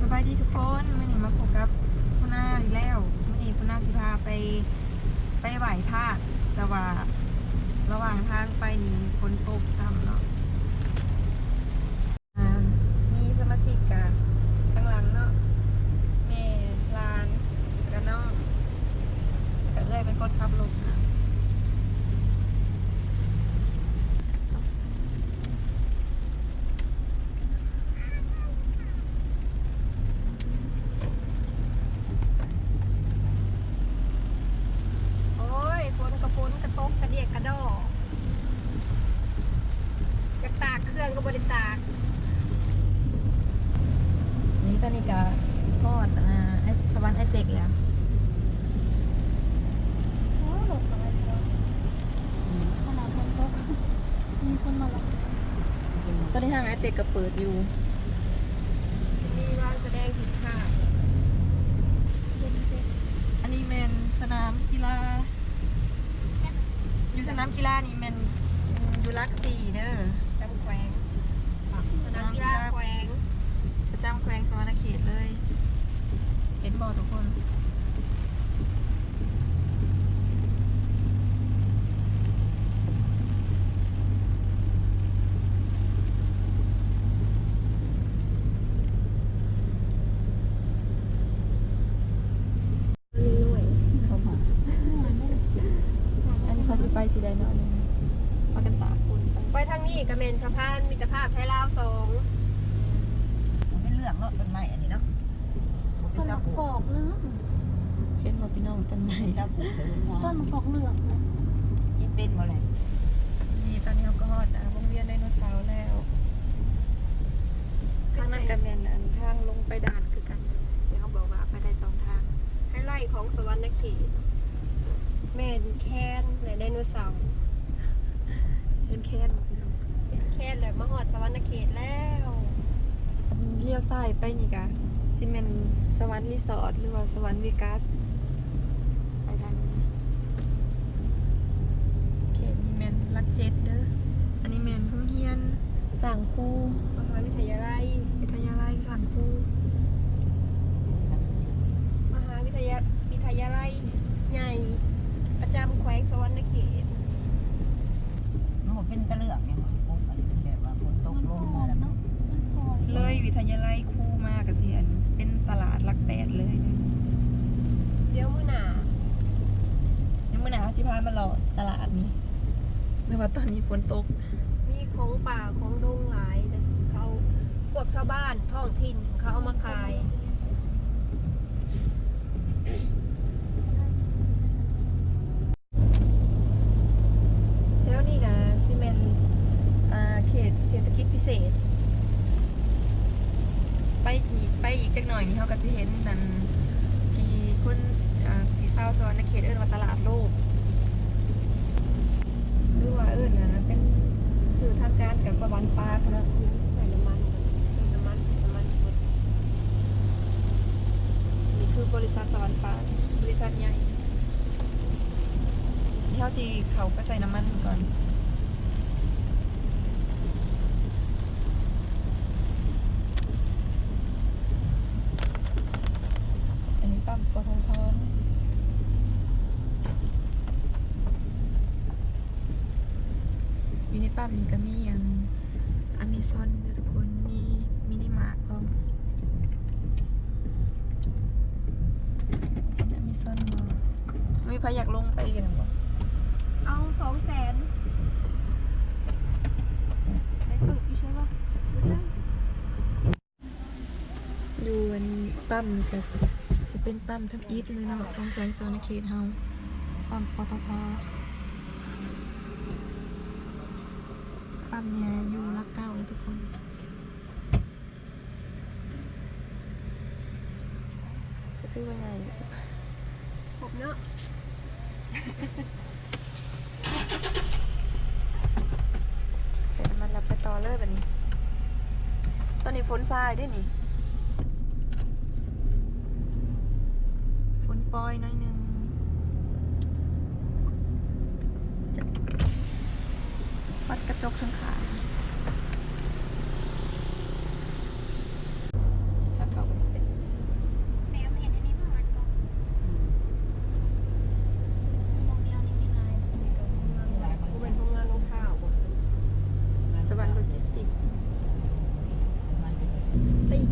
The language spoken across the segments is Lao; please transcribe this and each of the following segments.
ສະບາຍດີທຸກຄົນ, ມື້ນີ້ມາພົບກັບຜູ້ນາອີກແລ້ວ. ມື້ນີ້ຜູ້ນາຊິພາໄປ ໄປໄຫວ້ພະ, ແຕ່ວ່າລະຫວ່າງທາງໄປນີ້ຝົນຕົກຊ້ຳເນາະ. ອ່າ ມີສະມາຊິກກະທາງຫຼັງເນາະ, ແມ່ ຫຼານ ແລ້ວກະນ້ອງ ແລ້ວກະເອື້ອຍເປັນຄົນຂັບລົດ. ໂອ້ຍ ຝົນກະຝົນ ກະຕົກກະດຽກກະດໍ້. ຢາກຕາກເຄື່ອງກະບໍ່ໄດ້ຕາກ. ນີ້ຕອນນີ້ກະຮອດ ອ່າ ສະຫວັນອ້າຍເຕັກແລ້ວ. ໂອ້ ລົດຫຼາຍແທ້ ຂະໜາດຝົນຕົກມີຄົນມາລັບ. ຕອນນີ້ຫ້າງອ້າຍເຕັກກະເປີດຢູ່. ມີວາງສະແດງສິນຄ້າ. ອັນນີ້ແມ່ນສະໜາມກິລາ. ຢູ່ສະໜາມກິລານີ້ແມ່ນ ອືມ ຢູ່ຫຼັກສີ່ເດີ ປະຈຳແຂວງ ສະໜາມກິລາແຂວງ ປະຈຳແຂວງສະຫວັນນະເຂດເລີຍ. ເຫັນບໍ່ທຸກຄົນ? ອັນນີ້ເຂົາຊິໄປຊິໄດ້ເນາະ ອັນນີ້ພາກັນຕາກຝົນໄປ. ໄປທາງນີ້ກະແມ່ນສະພານມິດຕະພາບໄທລາວສອງ. ບໍ່ເປັນເລື່ອງເນາະ ຕົ້ນໄມ້ອັນນີ້ເນາະ ບໍ່ເປັນຕາປູກ. ເຫັນບໍ່ພີ່ນ້ອງ ຕົ້ນໄມ້ ຕົ້ນໝາກກອກເຫຼືອງ ກິນເປັນບໍ່ແຫຼະ. ນີ້ຕອນນີ້ເຮົາກະຮອດ ອ່າ ວົງວຽນໄດໂນເສົາແລ້ວ. ທາງນັ້ນກະແມ່ນ ອັນ ທາງລົງໄປດ່ານຄືກັນ ທີ່ເຮົາບອກວ່າໄປໄດ້ສອງທາງ. ໄຮໄລຂອງສະຫວັນນະເຂດແມ່ນແຄນ ແລະ ໄດໂນເສົາ. ເຫັນແຄນບໍ່ພີ່ນ້ອງ? ເຫັນແຄນແລ້ວ ມາຮອດສະຫວັນນະເຂດແລ້ວ. ລ້ຽວຊ້າຍໄປນີ້ກະຊິແມ່ນສະຫວັນຣີສອດ ຫຼືວ່າສະຫວັນເວກັສ. ໄປທາງນີ້ ເຂດນີ້ແມ່ນຫຼັກເຈັດເດີ. ອັນນີ້ແມ່ນໂຮງຮຽນສ້າງຄູ ມະຫາວິທະຍາໄລ ວິທະຍາໄລສ້າງຄູ ມະຫາວິທະຍາ ວິທະຍາໄລໃຫຍ່ ປະຈຳແຂວງສະຫວັນນະເຂດ. ມັນບໍ່ເປັນຕາເລືອກຫຍັງ ມັນແບບວ່າຝົນຕົກລົງມາແລ້ວ ເລີຍວິທະຍາໄລຄູມາກະຊິ ອັນ ເປັນຕະຫຼາດຫຼັກແປດເລີຍ. ດຽວມື້ໜ້າ ດຽວມື້ໜ້າເຮົາຊິພາມາເລາະຕະຫຼາດນີ້ ແຕ່ວ່າຕອນນີ້ຝົນຕົກ. ມີຂອງປ່າຂອງດົງຫຼາຍເດ້ ເຂົາ ພວກຊາວບ້ານທ້ອງຖິ່ນເຂົາເອົາມາຂາຍ. ແຖວນີ້ນະຊິແມ່ນ ອ່າ ເຂດເສດຖະກິດພິເສດ. ໄປອີກ ໄປອີກຈັກໜ້ອຍນີ້ ເຮົາກະຊິເຫັນອັນທີ່ຄົນ ອ່າ ທີ່ຊາວສະຫວັນນະເຂດເອີ້ນວ່າຕະຫຼາດໂລກ ຫຼືວ່າເອີ້ນ ອ່າ ເປັນຊື່ທາງການກະສະຫວັນປາກເນາະ. ໃສ່ນ້ຳມັນ ເຕີມນ້ຳມັນ ນ້ຳມັນຊິໝົດ. ນີ້ຄືບໍລິສັດສະຫວັນປາກ ບໍລິສັດໃຫຍ່. ດຽວເຮົາຊິເຂົ້າໄປໃສ່ນ້ຳມັນກ່ອນ. ອັນນີ້ປ້ຳ ປຕທ. ຢູ່ໃນປ້ຳນີ້ກະມີອັນ ອາເມຊອນເດີທຸກຄົນ ມີມິນິມາດພ້ອມ. ເຫັນອາເມຊອນບໍ່? ມີໃຜຢາກລົງໄປກັນບໍ່? ເອົາສອງແສນ. ໄດ້ປຶກຢູ່ໃສບໍ່? ຢູ່ອັນປ້ຳນີ້ກະຊິເປັນປ້ຳທຳອິດເລີຍເນາະ ຂອງແຂວງສະຫວັນນະເຂດເຮົາ ປ້ຳ ປຕທ. ປ້ຳນີ້ຢູ່ຫຼັກເກົ້າເດີທຸກຄົນ. ກະຖືວ່າໃຫຍ່ ຄົບເນາະ. ໃສ່ນ້ຳມັນແລ້ວໄປຕໍ່ເລີຍບາດນີ້. ຕອນນີ້ຝົນຊາຍເດ້ນີ້ ຝົນປ່ອຍໜ້ອຍໜຶ່ງ. ປັດກະຈົກທາງຂ້າງ. ທາງເຂົ້າກະຊິເປັນ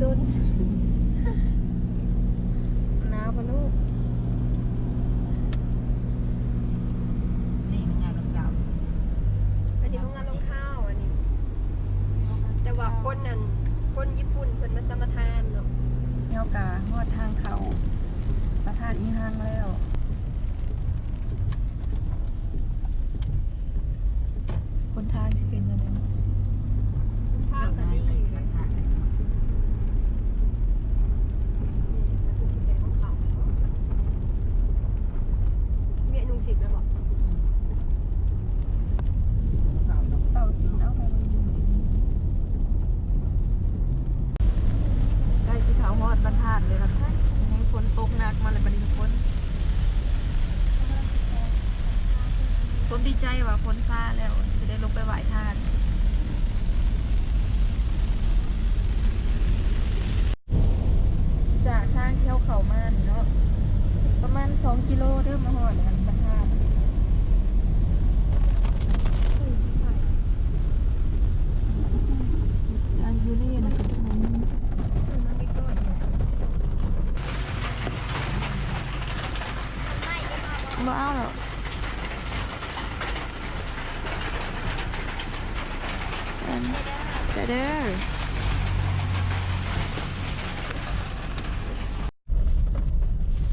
ດົນ ໜາວບໍ່ລູກ? ນີ້ມັນຍາມລອງເທົ້າ ອັນນີ້ໂຮງງານລອງເທົ້າ ອັນນີ້ ແຕ່ວ່າຄົນນັ້ນ ຄົນຍີ່ປຸ່ນເພິ່ນມາສຳປະທານເນາະ. ເຮົາກະຮອດທາງເຂົ້າພະທາດອີຮັງແລ້ວ. ຫົນທາງຊິເປັນຈັ່ງໃດເນາະ? ຫົນທາງກະດີຢູ່ເດ້. ເມຍນຸ່ງສິ້ນແມ່ນບໍ່? ເຊົາສິ້ນ ເອົາໄປເບິ່ງສິ້ນ. ໃກ້ຊິເຂົ້າຮອດບ້ານທາດເລີຍລະ ແຮງຝົນຕົກໜັກມາແລ້ວບັດນີ້ທຸກຄົນ. ຄວາມດີໃຈວ່າຝົນຊາແລ້ວ ຊິໄດ້ລົງໄປໄຫວ້ທາດ. ຈາກທາງທີ່ເຮົາເຂົ້າມານີ້ເນາະ ປະມານສອງກິໂລເດີ ມາຮອດອັນບ້ານທາດ. ອັນຢູ່ນີ້ນະ ບໍ່ເອົາແລ້ວ. ອັນ ເດີ ເດີ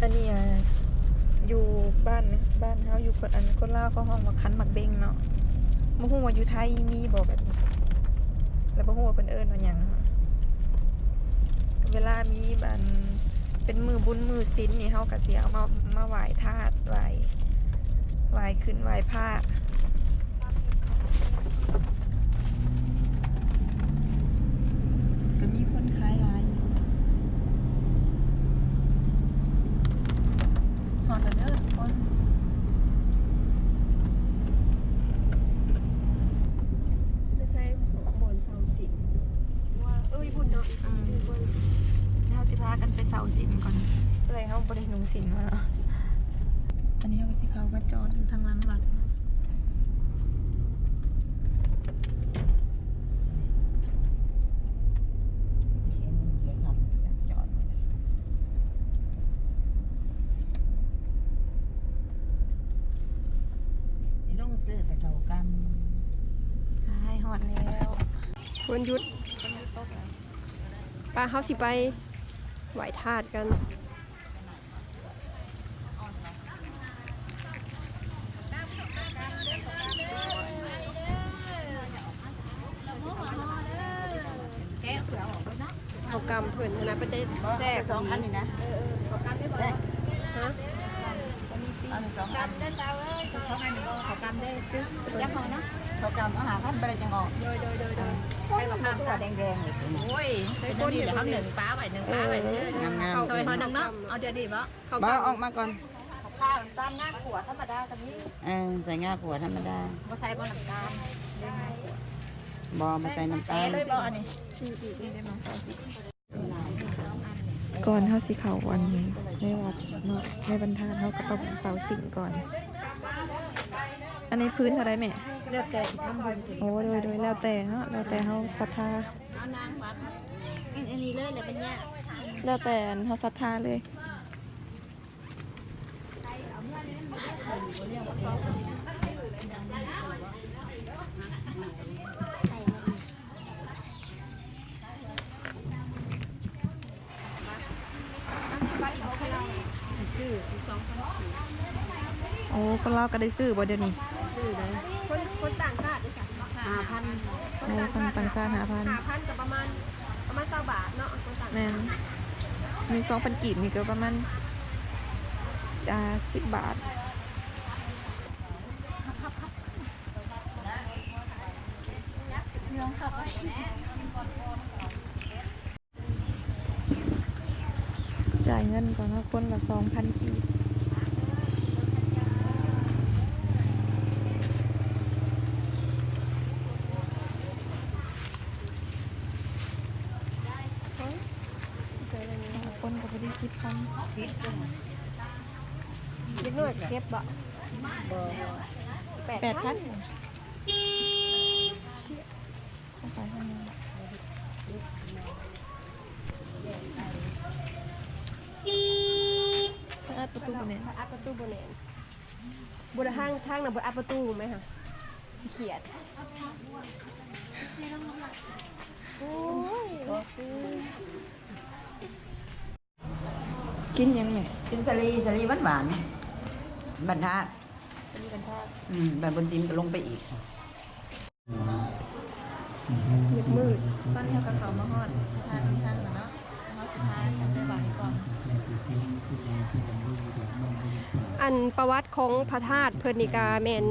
ອັນນີ້ ອ່າ ຢູ່ບ້ານ ບ້ານເຮົາຢູ່ ອັນ ຄົນລາວເຂົາຮ້ອງວ່າຄັນໝາກເບັງເນາະ. ບໍ່ຮູ້ວ່າຢູ່ໄທມີບໍ່ແບບນີ້ ແລ້ວບໍ່ຮູ້ວ່າເພິ່ນເອີ້ນວ່າຫຍັງ. ເວລາມີ ອັນ ເປັນມື້ບຸນມື້ສິນນີ້ ເຮົາກະຊິເອົາມາ ມາໄຫວ້ທາດ ໄຫວ້ ໄຫວ້ຂຶ້ນໄຫວ້ພະ ກະມີຄົນຂາຍຫຼາຍ. ຮອດແລ້ວເດີທຸກຄົນ. ໄປໃສ່ບ່ອນເຊົາສິ້ນ ວ່າ ເອີຍ ພຸ້ນເນາະ. ອືມ ດຽວເຮົາຊິພາກັນໄປເຊົາສິ້ນກ່ອນ. ເອື້ອຍເຮົາບໍ່ໄດ້ນຸ່ງສິ້ນມາເນາະ. ອັນນີ້ເຮົາກະຊິເຂົ້າມາຈອດຢູ່ທາງຫຼັງວັດ. ເສຍເງິນເສຍຄຳ ສັນຈອດ ຊິລົງຊື້ແຕ່ເຂົ້າກ່ຳ. ອ້າຍ ຮອດແລ້ວ ວັນຢຸດ. ປະ ເຮົາຊິໄປໄຫວ້ທາດກັນ. ເຂົ້າກ່ຳເພິ່ນຫັ້ນນະ ເປັນຕາແຊບ. ສອງອັນນີ້ນະ. ຮະ? ເອົາສອງອັນ ເຂົ້າກ່ຳເດີ. ຈັກເຮົາເນາະ ເຂົ້າກ່ຳເອົາຫ້າພັນ ບໍ່ໄດ້ຈັ່ງອອກ. ໂດຍ ໂດຍ ໂດຍ ໂດຍ. ໃສ່ບັກຂາມຂາວແດງໆ ໂອ້ຍ ໃສ່ກົ້ນເຮົາໜຶ້ງປາໄວ້ ໜຶ້ງປາໄວ້ ງາມໆ. ຊ່ອຍເຮົາໜຶ້ງເນາະ. ເອົາດຽວນີ້ບໍ? ເຂົ້າ ບໍ່ ເອົາອອກມາກ່ອນ. ຂ້າວນ້ຳຕານງາຂວດທຳມະດາກະມີ. ເອີ ໃສ່ງາຂວດທຳມະດາ. ບໍ່ໃສ່ບໍ່ນ້ຳຕານ? ບໍ່ ບໍ່ໃສ່ນ້ຳຕານ. ເທເລີຍບໍ່ອັນນີ້? ນີ້ໄດ້ມາເກົ້າສິບ. ກ່ອນເຮົາຊິເຂົ້າອັນໃນວັດເນາະ ໃນບັນທາດ ເຮົາກະຕ້ອງເຊົາສິ້ນກ່ອນ. ອັນນີ້ພື້ນເທົ່າໃດແມ່? ແລ້ວແຕ່ຊິທຳບຸນ. ໂອ້ ໂດຍ ໂດຍ ແລ້ວແຕ່ເນາະ ແລ້ວແຕ່ເຮົາສັດທາ. ເອົານາງວັດ ອັນນີ້ເລີຍແຫຼະ ບັນຍາ ແລ້ວແຕ່ເຮົາສັດທາເລີຍ. ໂອ້ ຄົນລາວກະໄດ້ຊື້ບໍ່ດຽວນີ້? ຊື້ເດ້. ຄົນ ຄົນຕ່າງຊາດເດ້? ຫ້າພັນ. ໂອ້ ຄົນຕ່າງຊາດຫ້າພັນ. ຫ້າພັນກະປະມານ ປະມານຊາວບາດເນາະ ຄົນຕ່າງຊາດ. ແມ່ນ. ມີສອງພັນກີບນີ້ກະປະມານ ອ່າ ສິບບາດ. ຈ່າຍເງິນກ່ອນເນາະ ຄົນລະສອງພັນກີບ. ຄົນກະພໍດີສິບພັນ. ເດັກນ້ອຍເກັບບໍ່? ບໍ່. ແປດພັນ. ແປດພັນ. ເອົາໄປໃຫ້ ເອົາໄປໃຫ້. ອັດປະຕູບໍ່ແໜ້ນ. ບໍ່ໄດ້ທາງ ທາງນັ້ນບໍ່ໄດ້ອັດປະຕູແມ່ນຫະ. ຂີ້ຂຽດ. ໂອ້ຍ ກິນຫຍັງແມ່? ກິນສາລີ ສາລີຫວານໆ ບັນທາດ ສາລີບັນທາດ. ອືມ ບ້ານບົນຊີມກໍລົງໄປອີກ. ມືດໆ ຕອນນີ້ເຮົາກໍເຂົ້າມາຮອດພະທາດອີກຄັ້ງແລ້ວເນາະ. ເຮົາຊິພາກັນໄປໄຫວ້ກ່ອນ. ອັນປະຫວັດຂອງພະທາດເພິ່ນນີ້ກະແມ່ນ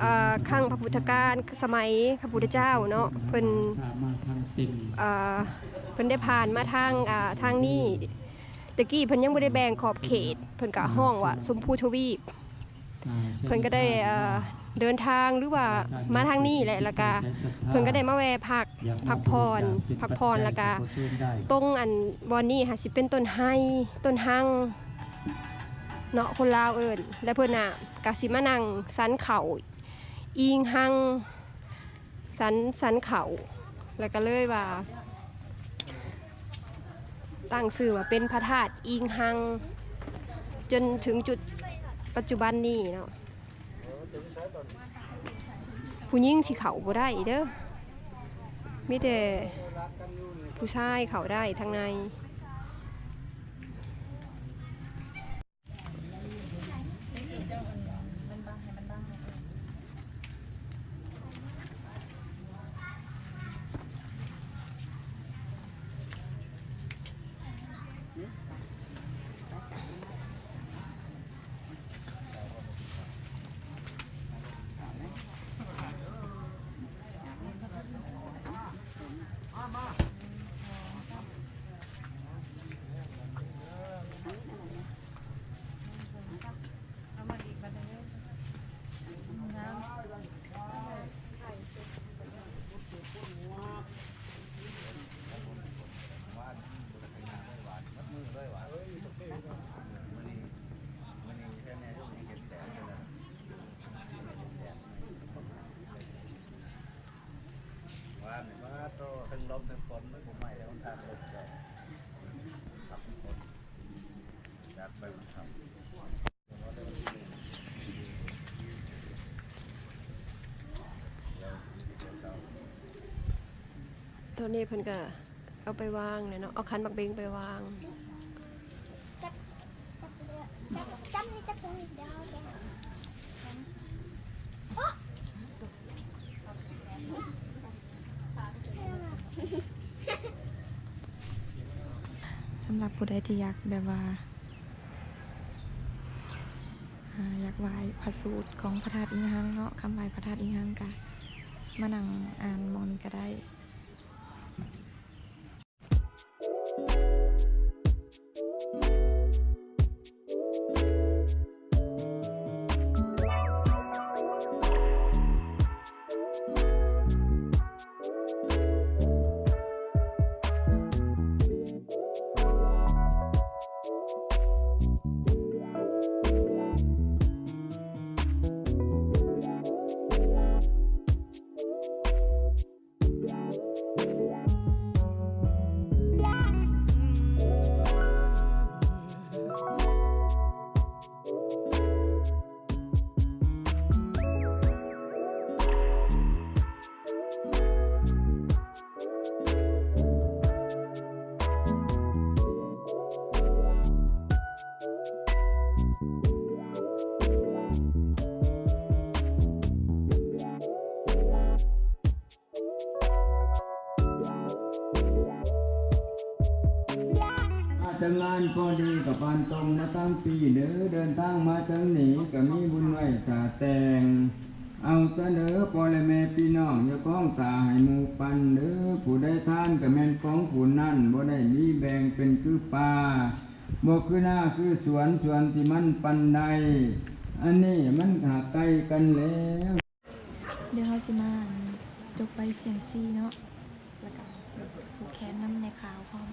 ເອີ ຄັ້ງພະພຸດທະການ ສະໄໝພະພຸດທະເຈົ້າເນາະ ເພິ່ນ ເອີ ເພິ່ນໄດ້ຜ່ານມາທາງ ເອີ ທາງນີ້. ແຕ່ກີ້ເພິ່ນຍັງບໍ່ໄດ້ແບ່ງຂອບເຂດ ເພິ່ນກະຮ້ອງວ່າຊົມພູທະວີບ. ເພິ່ນກໍໄດ້ ເອີ ເດີນທາງ ຫຼືວ່າມາທາງນີ້ແຫຼະ ແລ້ວກະເພິ່ນກໍໄດ້ມາແວ່ພັກ ພັກຜ່ອນ ພັກຜ່ອນ ແລ້ວກະຕົງອັນບ່ອນນີ້ຫາຊິເປັນຕົ້ນໄຮ ຕົ້ນຮັງເນາະ ຄົນລາວເອີ້ນ. ແລ້ວເພິ່ນນະກະຊິມານັ່ງສັນເຂົ້າ ອີງຮັງ ສັນ ສັນເຂົ້າ ແລ້ວກໍເລີຍວ່າຕັ້ງຊື່ວ່າເປັນພະທາດອີງຮັງ ຈົນເຖິງຈຸດປັດຈຸບັນນີ້ເນາະ. ຜູ້ຍິງຊິເຂົ້າບໍ່ໄດ້ເດີ້ ມີແຕ່ຜູ້ຊາຍເຂົ້າໄດ້ທາງໃນ. ຕອນນີ້ເພິ່ນກະເອົາໄປວາງແລ້ວເນາະ ເອົາຂັນໝາກເບັງໄປວາງ. ສຳລັບຜູ້ໃດທີ່ຢາກແບບວ່າ ອ່າ ຢາກໄຫວ້ພະສູດຂອງພະທາດອີງຮັງເນາະ ຄຳໄຫວ້ພະທາດອີງຮັງກະມານັ່ງອ່ານໝ່ອງນີ້ກະໄດ້. ມາເຖິງງານພໍດີກໍປານຕົງມາທັງປີເດີ ເດີນທາງມາເຖິງນີ້ກໍມີບຸນໄວ້ຖ້າແຕ່ງ ເອົາຊະເດີພໍ່ແລະແມ່ພີ່ນ້ອງ ຢ່າຄອງຕາໃຫ້ໝູ່ປັນເດີ ຜູ້ໃດທານກໍແມ່ນຂອງຜູ້ນັ້ນ ບໍ່ໄດ້ມີແບ່ງເປັນຄືປ່າ ບໍ່ຄືນາຄືສວນ ສວນທີ່ມັນປັນໄດ້ ອັນນີ້ມັນຫາກໄກກັນແລ້ວ. ດຽວເຮົາຊິມາຈົກໃບສ່ຽງຊີເນາະ ແລ້ວກະຜູກແຂນນຳແມ່ຂາວພ້ອມ.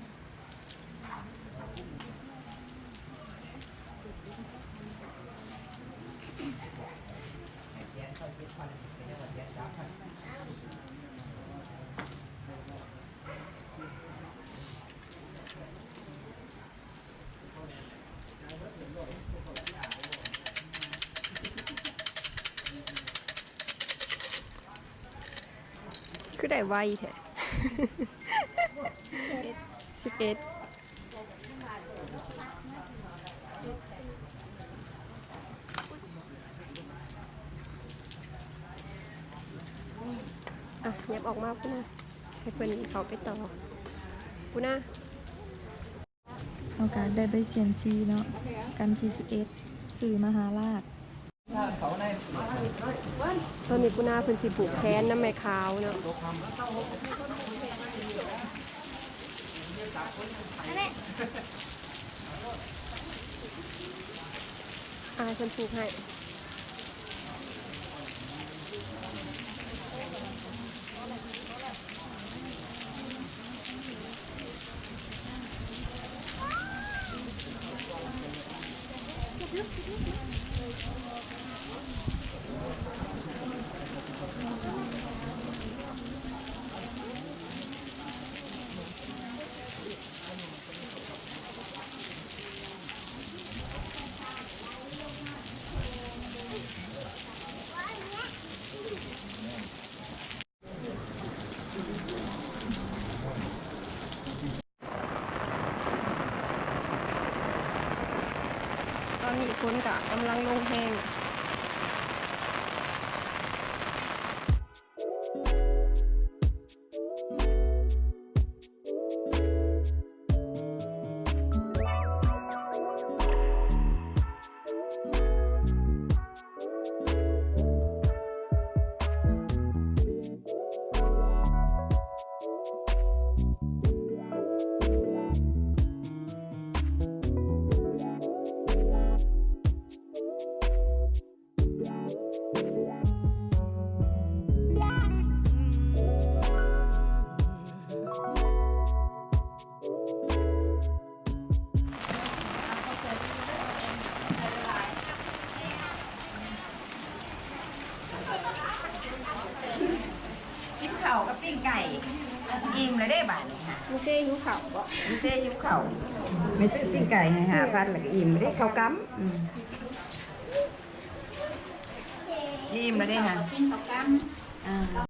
ໄວແທ້ ສິບເອັດ ອ່ະ ຫຍັບອອກມາພຸ້ນນະ ໃຫ້ເພິ່ນເຂົ້າໄປຕໍ່ພຸ້ນນະ. ເຮົາກະໄດ້ໃບເຊຍມຊີເນາະ ກັນທີສິບເອັດ ຊື່ມະຫາລາດ. ຕອນນີ້ປູນາເພິ່ນຊິຜູກແຂນນຳແມ່ຂາວເນາະ. ອ້າຍເພິ່ນຜູກໃຫ້. ຕອນນີ້ຝົນກະກຳລັງລົງແຮງ. ກິນເຂົ້າກັບປີ້ງໄກ່ ອີ່ມແລ້ວເດ້ບາດນີ້ຫະ. ມີເຊຫິວເຂົ້າບໍ່? ມີເຊຫິວເຂົ້າ. ແມ່ຊື້ປີ້ງໄກ່ໃຫ້ຫ້າພັນ ແລ້ວກໍອີ່ມແລ້ວເດ້ ເຂົ້າກຳ. ອືມ ອີ່ມແລ້ວເດ້ຫະ. ກິນເຂົ້າກຳ. ອ່າ